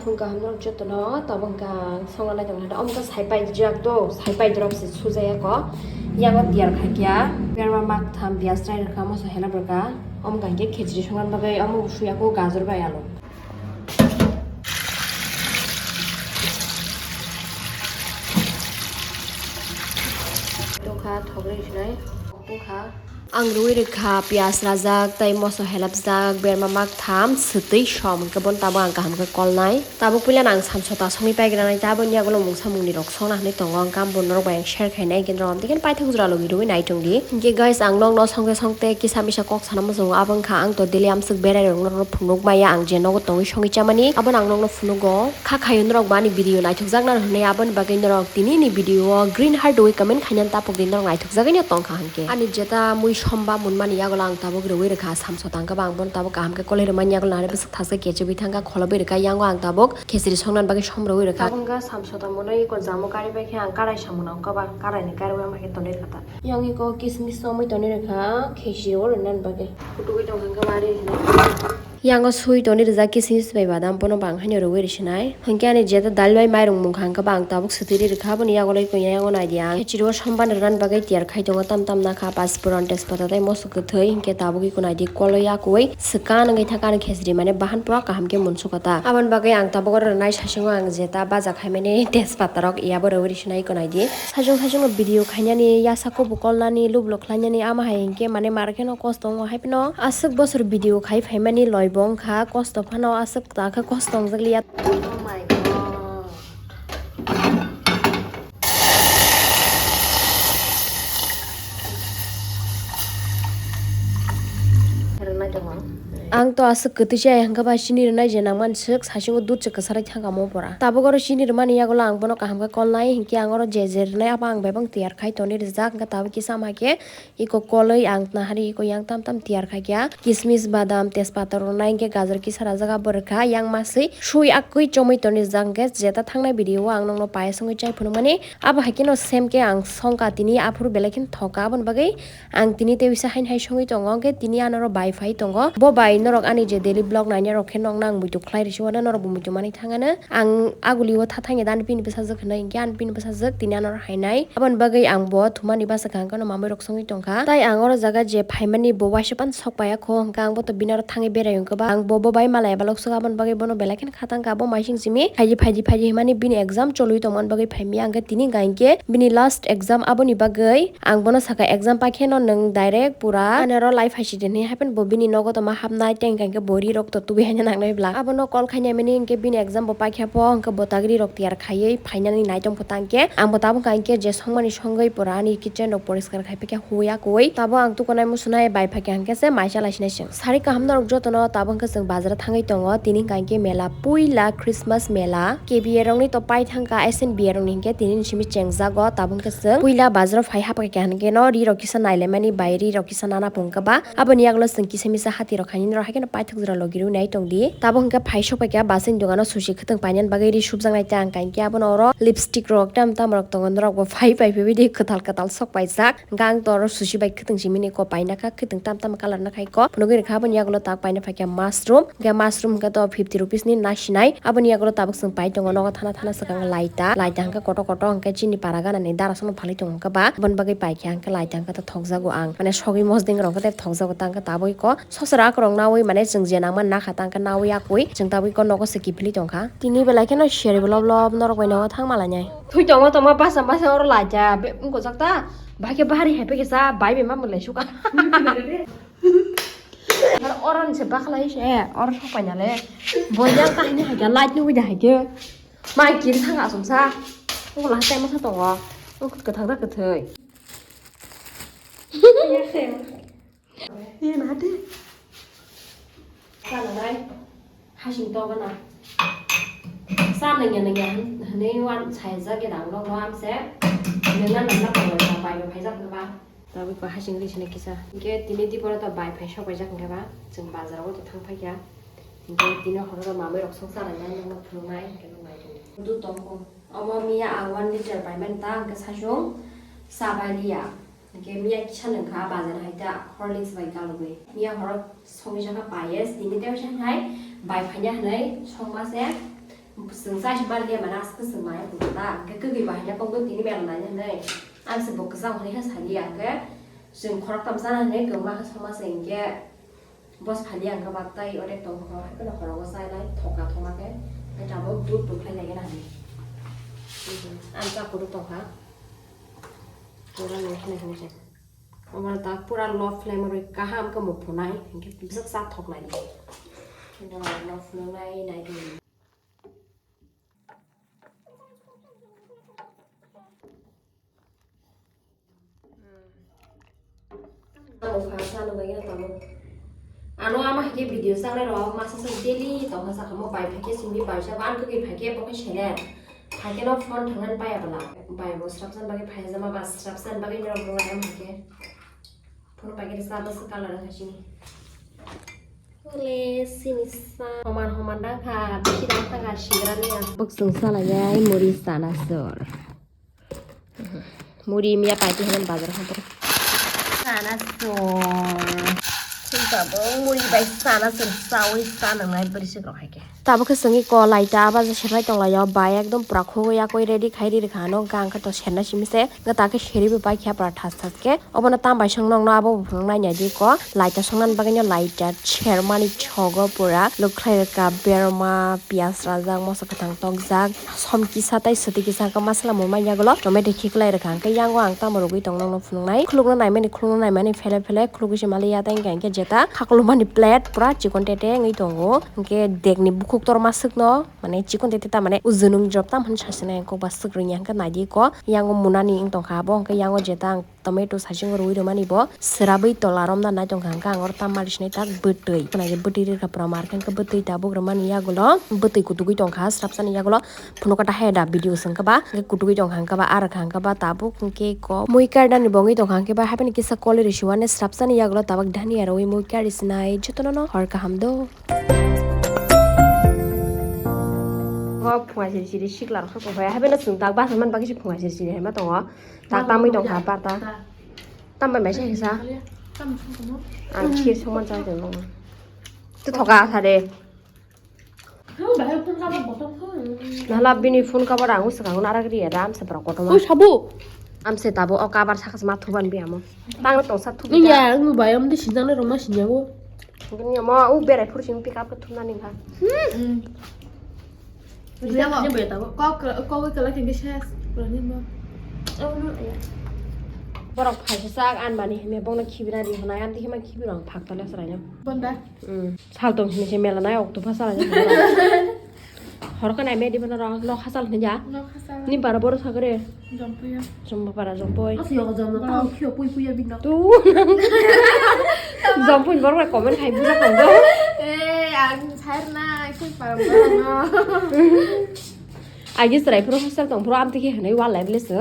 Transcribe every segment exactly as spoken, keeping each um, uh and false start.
Phung kaham norok jotono tabuk hwnkha ang songna nai tongkha. Omo khe saipai jak do, saipai drop se sujaya ko. Yango tiyar khaikya. Berma mak tham piyaj trai rwkha, moso helap rwkha. Omo kha hwnkhe khichdi songna bagwi omo suya ko gajor bai alu. Tongkha thogri sinai. Tongkha. Ang rwi rwkha piyaj rajak tei moso helapjak berma mak tham swtwi som hwnkhe bono tabuk ang kaham khe kolnai. Tabuk puila ang samsota songwi paigranai tei aboni yagulo mungsa mungnirok songna hinwi tongo hwnkhe ang bo norok bai ang share khainai hwnkhe norok amtwi khe paithak jora logi rwi nai tongdi. Hwnkhe guys ang nokno songkhe songte kisa misa kok sana muchungo abo wngkha ang to daily amswk berai rokno phunuk maya ang je nogo tongwi songwi chamani abono ang nokno phunugo. Kha khayo norok bo ani video naithokjakna hwnwi aboni bagwi norok tini ni video o green heart rwi comment khainani tapokdi norok naithokjagwi no tongkha hwnkhe. Ani jeta mui somba munmani yagulo ang tabuk rwi rwkha samsota hwnkhe bo ang bono tabuk kaham khe koloi rwmani yagulo nari bwswk thaksa kechebwi thangkha kholobwi rwkha yango ang tabuk khechri songnani bagwi som rwi rwkha. Tabuk wngkha samsota munwi eko jamo kari bai khe ang karai samung nang kha ba karai ni kari bai ma khe tonwi rwkha ta. Yang eko kismis somwi tonwi rwkha khechri o rwnani bagwi. Kutukwi tongkha hwnkhe ba ari hinwi. Yango sui toni rijak kismis bai badam bono bang haino rwi risinai. Hinkhe ani jeta dal bai mairung mungkha hinkhe bang tabuk swtwi ri rwkha aboni yago loi koya yango naidi ang. Khichiri o somban rwnani bagwi tiyar khai tongo tam tam nakha pasporan tejpata tei moso kwthwi hinkhe tabuk iko naidi koloi yakui swkang wngwi thaka ani khichiri mane bahan pura kaham khe munsukha ta. Aboni bagwi ang tabuk oro rwnai sasingo ang jeta baja khaimani tejpata rok yabo rwi risinai iko naidi. Sajung sajung video khainani yasa kubuk kolnani lublo khlainani ama hai hinkhe mane mar kheno kosto tongo hai phano aswk bosor video khai phaimani loi bo wngkha kosto phano aswk ta khe kosto tongjak liya. Oh my God. Rwnai tongo. Ang to aswk kwtwi se ai hwnkha ba chini rwnai je nangmani swk sasingo dudh se kwcharo thangkha mo pora. Tabuk oro chini rwmani yagulo ang bono kaham khe kolnai hinkhe ang oro je je rwnai abo ang bebak tiyar khai tonwi rijak hwnkhe tabuk kisa ama khe iko koloi ang nahari iko yang tam tam tiyar khaikya kismis badam tejpata rwnai hinkhe gajor kisa rajak abo rwkha yang maswi sui akwui chomwi tonwi rijak hinkhe jeta thangnai video o ang nokno payas wngwi chai phunukmani abo hai kheno same khe ang songkha tini aphuru belai kheno thokha aboni bagwi ang tini tei bisa haino hai songwi tongo hinkhe tini anoro bai phai tongo bo bai norok ani je daily vlog nainai rok khe nokna ang muitu khlai risi uanw norok bo muitu manwi thangano. Ang aguli o thathangya da ani bini bwsajwk hinwi hinkhe ani bini bwsajwk tini anoro hainai. Aboni bagwi ang bo thumani bwsajwk hwnkheno mamwi rok songwi tongkha. Tai ang oro jaga je phaimani bo waisa pan sok paiya kho hwnkhe ang bo to bini oro thangwi berai wngkha ba. Ang bo bo bai malaya balok sok aboni bagwi bono belai kheno khatangkha bo maising simi phaidi phaidi phaidi himani bini exam cholwi tongmani bagwi phaimya hwnkhe tini hwnkha hinkhe bini last exam aboni bagwi. Ang bono saka exam paikhe no nwng direct pura ani oro life hai sidi hinwi hapheno bo bini nogo tongma hapnai tei hwnkha hinkhe bo ri rok to tubui haino nangnai bla. Abono call khainai mani hinkhe bini exam bo paikha pho hinkhe bo tagri rok tiyar khaiwi phainani nai tongpho tangkhe. Ang bo tabuk hinkhe je songmani songwi pura ani kitchen rok poriskar khai phikhe huya kuwi. Tabo ang tukunai musunai bai phaikha hinkhe se mai chalai sinai chwng. Sari kaham norok jotono tabuk hinkhe chwng bazar thangwi tongo. Tini hinkha hinkhe mela puila Christmas mela. K B A rokni to pai thangkha S N B A rokni hinkhe tini ni simi chengjago tabuk hinkhe chwng puila bazar o phai hapkha hinkhe no ri rok kisa nailaimani bai ri rok kisa nana pungkha ba aboni yagulo chwng kisa misa hati rok khainani rok haikhe no paithak jora logi rwi nai tongdi tabuk hinkhe phai sokphaikha bus ni dogano susi khwtwng painani bagwi ri subjaknai ta hinkha hinkhe abono oro lipstick rok tam tam rok tongo norok bo phai phai phaibai di kwtal kwtal sokpaijak. Gang to oro susi bai khwtwng simi ni ko paina kha, khwtwng tam tam colour no khai ko. Phunugwi rwkha aboni yagulo tak paina phaikha mushroom. Hwnkhe mushroom hwnkhe to fifty rupees ni nasinai. Aboni yagulo tabuk chwng pai tongo nogo thana thana swkang laita. Laita hwnkhe kotor kotor hwnkhe chini para gana ni dara sono phalwi tongo hwnkhe ba. Aboni bagwi paikha hwnkhe laita hwnkhe to thokjago ang. Mane sogwi mosdeng rok hwnkhe thokjago ta hwnkhe tabuk ko. Sosra akorok nawi mane chwng je nangma nakha ta hwnkhe nawi yakwi chwng tabwi ko nogo se kiphilwi tongkha. Tini belai kheno seri blob blob norok bai nogo thangma lainai. Thui tongo tongma basa basa oro laija be wngkojak ta. Bahai khe bahari hai phai khe cha bai bai ma mwlai suka. Oro ni se bakhlai se oro sok pai nale. Bo yang ta hini hai khe light nugui da hai khe. Mai kiri thang asum sa. Wngkha laha tai masa tongo. Wngkha kwthang da kwthwi. Ye na de. Chananai. Hasing to gana. Sa nangya nangya hin-, hinui wan saijak ya dang dong dong amse. Nangna nangna pangwa sa bai bo phaijak ba. Tabuk ko hasing ri sini kisa. Ge tini di pora to bai phai sok bai jak hingke ba. Chwng bazar o to thang phai kya. Ge tini horo to mamai rok sok sa nangya nangna phunuknai hingke nung nai tong. Du tong ko. Omo miya ang one liter bai mani ta hingke sasung sa bai liya. Hingke miya kisa nungkha bazar hai ta Horlicks bai kalugwi. Miya horo songwi jakha payes, tini tei hai bai phanya hinui songma se Chwng chai si manliya, mane aswk chwng maya tongkha ta, hwnkhe kwgwi bahai khe kokno tini mela nai hinwi. Ang se bo kwchang hwnwi khe saliya, hwnkhe chwng khoroktham chana hinwi kwma khe soma se, hwnkhe bos phaliya hwnkhe ba tei onek tongkha, haikhe no khorokgo chainai thokna thokma khe, hwnkhe tabuk dud dud khlai nai gana hinwi. Ang cha kuru tongkha, pura nung khe nai hinwi se. Omo ta pura low flame rwi kaham khe muphunai, hwnkhe bwswk cha thoknai. Low flame nai nai. Ano ama hai khe video changnai rok masa se daily tongkha sakha mo bai phai khe simi bai sa ban kwgwi phai khe bo khe sele phai khe no phone thangnan paya bwla bai bo srapsan bagwi phai jama ba srapsan bagwi norok rwlai ama hai khe phone pai khe sa bwswk colour wngkha sini. Ole sini sa homan homan dang kha bisi dang kha ga sigra ni ang. Bwkswng salai ya muri sana sor. Muri miya paiti haman bazar khan tari. Sana sor. Sing tabuk muri bai sana sor sawi sana ngai bwrwi sik rok hai khe. Tabuk khe swngi ko laita aba je sepai tong lai o bai ekdom pura khogwi yakwi ready khai ri rwkha ano gang khe to serna simi se. Gata khe seri bo pai khe pura thas thas khe. Obono tam bai song nokno abo bo phunuk nai nai di ko. Laita songna bagwi no laita sermani chogo pura. Lukhlai rwkha berma, piyas rajak, moso kwthang tokjak, som kisa tei swtwi kisa hwnkhe masala mumai yagulo tomato khiklai rwkha. Hwnkhe yango ang tamo rwgwi tong nokno phunuknai. Khulukna naimani, khulukna naimani phele phele khulugwi se maliya tei hwnkhe jeta khaklumani plate pura chikon tete wngwi tongo. Hwnkhe dekni bukhuk torma swkno mane chikon tete ta mane ujunung job tam hwn sasinai kokba swk rwngya hwnkhe naidi ko. Yango munani wng tongkha abo hwnkhe yango jeta ang tomato saichung rwi rwmani bo srabwi tola romna nai tongkha hwnkhe ang oro ta malisinai tak bwtwi. Khwnai bwtwi rwkha pura mar khe hwnkhe bwtwi tabuk rwmani yagulo bwtwi kutugwi tongkha srapsani yagulo phunukha ta hai da video se hwnkhe ba hwnkhe kutugwi tongkha hwnkhe ba arwkha hwnkhe ba tabuk hwnkhe ko mui kardani bo wngwi tongkha hwnkhe ba haphani kisa koli rwsiwani srapsani yagulo tabuk dhania rwi mui kardi sinai jotono no hor kaham do. Bo phunga siri siri sikla rok sokong phai haphano chwng tak bachai man bagwi se phunga siri siri hai ma tongo. Tak tamwi tongkha pata. Tambai mai se hisa. Ang khir songman chai tong nong. Tu thoka sa de. Nala bini phone cover ang swkang nara gri ram se bro kotor ma. Oi sabu. Am se tabo o cover saka ma thuban bi amo. Tang tong sa thubi. Ni ya ang bai am de sinjang le roma sinjang o. Ni mo u berai phur sing pick up thumna ning ha. Hmm. Kok kok kala kengke ses. Borok phaisa sak anmani hime bongno khibina ri hwnai, amtwi hima khibirong phak tole sraino. Bonda. Hmm. Sal tong hini se mela nai octopus sala. Hor ka nai medi bana rong lo khasal hini ja. Lo khasal. Ni bara boro sagre. Jompuya. Jomba para jompoi. Asi yogo jomno tang khio pui pui ya bino. Tu. Jompoi boro comment khai buja tong do. Eh, ang sair na, aku para boro no. Agi serai pro hostel tong pro amtwi khe hwnwi wal lai bwle se.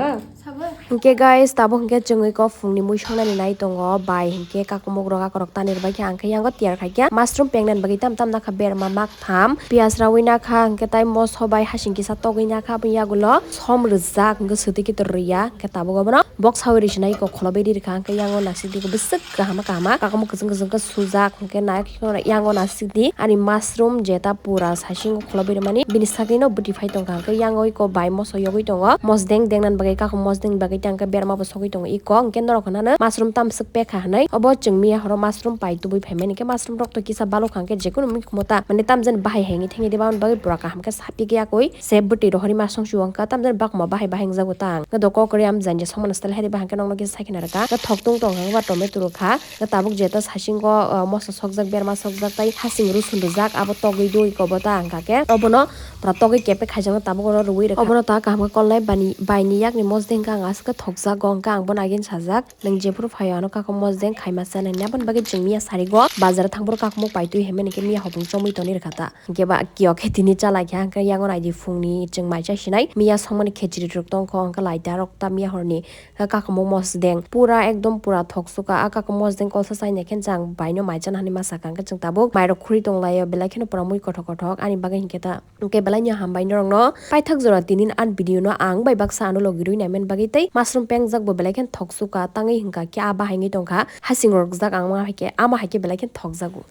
Sabo. Hwnkhe guys, tabuk hwnkhe chwngwi kok phungni mui songnani nai tongo. Bai hwnkhe kakumuk rok akorok tanir bai khe ang khe yango tiyar khai khe mushroom pengnan bagwi tam tam nakha berma mak tham. Piyas rawi nakha hwnkhe tai moso bai hasing kisa togwi nakha aboni yagulo som rwjak hwnkhe swtwi khe to rwya hwnkhe tabuk abono. Bok sawi rwsinai kok kholobai ri rwkha, hwnkhe yango naisik di bwswk kahama kahama kakumo kwchwng kwchwng khe sujak, hwnkhe nai yango naisik di ani mushroom jeta pura saisingo kholobai rwmani bini sagwi no bwtwi phai tongkha, hwnkhe yango iko bai moso yogwi tongo mosdeng dengna bagwi kakumo mosdeng bagwi tangkhe berma bo sogwi tongo iko, hwnkhe norok hwnano mushroom tamswk pekha hinwi obo chwng miya horo mushroom pai tubui phaimani hwnkhe mushroom rok to kisa balokha, hwnkhe jekunu mikhumo ta mane tamjani bahai hai wngwi thangya diba aboni bagwi pura kaham khe sapikya koi. Se bwtwi rohorwi ma songsi wngkha, tamjani bakma bahai bahai wngjago tang. Nokdo kokori am janja songmani style hai bahai khe nokno kisa saikhe narwkha. Thok tung tong kha, tomato rwkha. Tabuk jeta saisingo, uh, moso sokjak, berma sokjak, tai hasing rusun rwjak, abo togwi dui kobo ta wngkha khe. Obono pura togwi kepek khaijakno tabuk oro rwui rwkha. Obono ta kaham khe kolnai bani, baini yakni mosdeng khe ang aswk khe thokjago, hwnkhe ang bono agini sajak. Nwng jephuru phaio ano kakumo mosdeng khaima chana hinwi. Aboni bagwi chwng miya sarigo bazar thangphuru kakumo paitwi hinmani khe miya hopung chomwi tonwi rwkha ta. Hwnkhe ba kiyok khe tini chalai kha, hwnkhe yango naidi phungni chwng mai chai sinai. Miya songmani khechiri rwk tongkho, hwnkhe laida rok ta miya horni kakumo mosdeng. Pura ekdom pura thok suka. A kakumo mosdeng kolsa chaina khe chang baino mai chana hinwi ma sakha, hwnkhe chwng tabuk mairok khuri tonglaio, belai kheno pura mui kothok kothok. Ani bagwi hwnkhe ta Hwnkhe belai no hambai norokno paithak jora tinin an video no ang bai baksa ano logi rwi naiman bagwi tei mushroom pengjak bo belai khe thok suka tangwi hwnkha khe a bahai wngwi tongkha hasing rwkjak ang ma hai khe ama hai khe belai khe thokjago.